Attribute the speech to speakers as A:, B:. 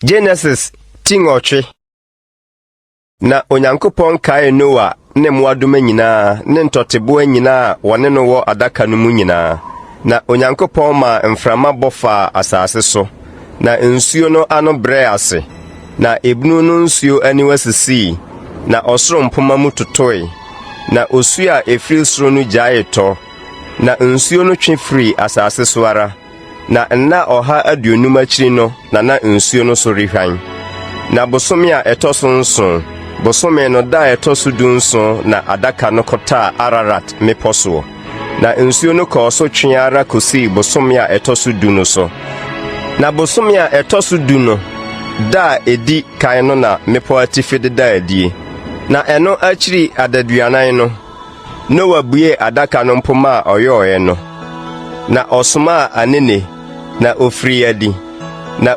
A: Genesis ti 8. Na Onyankopɔn kaee Noa ne mmoadoma nyinaa ne ntɔteboa nyinaa a wɔne no wɔ adaka no mu nyinaa. Na Onyankopɔn maa mframa bɔ faa asase so, na nsuo no ano brɛɛ ase. Na ebunu no nsuo aniwa sisii, na ɔsoro mpomma mu totoe. Na osuo a ɛfiri soro no gyaee tɔ, na nsuo no twe firii asase so ara. Na nna 150 akyiri no na na nsuo no so rehwan. Na bosome a ɛtɔ so 7, bosome no da a ɛtɔ so 17 na adaka no kɔtaa Ararat mmepɔ soɔ. Na nsuo no kɔɔ so twee ara kɔsii bosome a ɛtɔ so 10 no so. Na bosome a ɛtɔ so 10 no da a ɛdi kan no na mmepɔ atifi dedaa adie. Na ɛno akyiri adaduanan no, Noa buee adaka no mpomma a ɔyɔeɛ no, na ɔsomaa anene, na ɔfirii adi, na